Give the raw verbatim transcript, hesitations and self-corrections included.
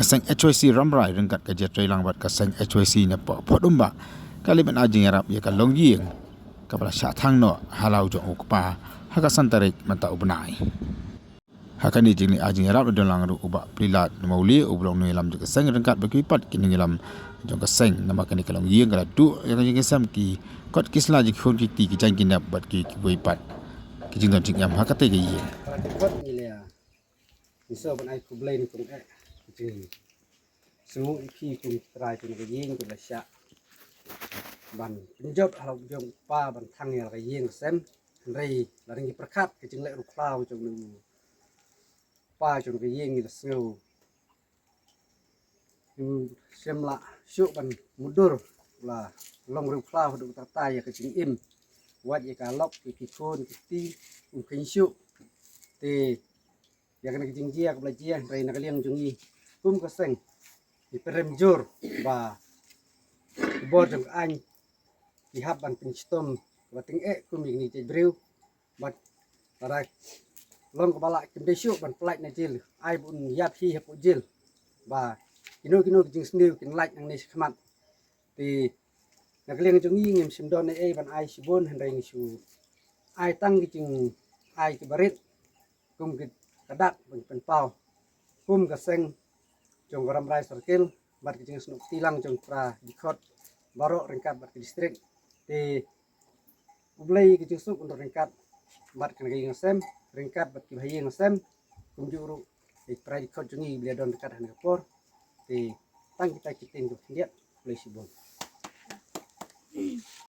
Ka seng H Y C Rambrai ryngkat ka Jatreilang bad ka seng H Y C na Phodumbah ka la ai jingïarap ïa ka longïing kaba la shah thang noh ha la u jong u kpa ha ka san tarik mynta u bnai. Ha kane ka jingleit ai jingïarap la don lang ruh u Bah Plilat Mawlieh uba long nongïalam jong ka seng ryngkat bad kiwei pat ki nongïalam jong ka seng. Namar kane ka longïing ka la duh ïa ka jingïaseng ki kot ki sla jong ki khun ki kti, ki jaiñ ki nep bad kiwei pat ki jingdon jingem ha katei ka ïing. Ngi sa ban ai khublei na kong eh. Jing sngew ïa phi kum trai kum ka ïing kum la shah ban pynjot ha la u jong u kpa ban thang ïa la ka ïing ka sem. Hynrei la ring ki pyrkhat ka jingleh riewkhlaw jong u kpa jong ka ïing, ngi la sngew ym shym lah shuh ban mutdur la long riewkhlaw haduh katta katta ïa ka jingim. Wat ïa ka lok ïa ki khun ki kti um kheiñ shuh. Te ïa kane ka jingjia kaba la jia, hynrei na ka liang jong ngi kum ka seng ngi pynrem jur ba ki bor jong ka aiñ ki hap ban pynshitom kaba tyngeh kum ïa kine ki jaitbynriew. Bad lada long kaba lah kim dei shuh ban pyllait na jel, ai ba un ïap hi hapoh jel ba kino kino ki jingsniew kin lait nangne shakhmat. Te na ka liang jong ngi ngim shym don ei ei ban ai shibun, hynrei ngi shu ai tang ki jingai kiba rit kum ki, ka dak ban pynpaw kum ka seng jong ka Rambrai Circle bad ka jingsnoh kti lang jong para dkhot baroh ryngkat bad ka district. Te U Blei ka jingsuk un ryngkat bad kane ka ïing ka sem, ryngkat bad ki bahaïing ka sem, kumjuh ruh ïa ki para dkhot jong ngi ba la don ryngkat ha kane ka por. Te tang kita ki ktien kiba khyndiat. Khublei shibun.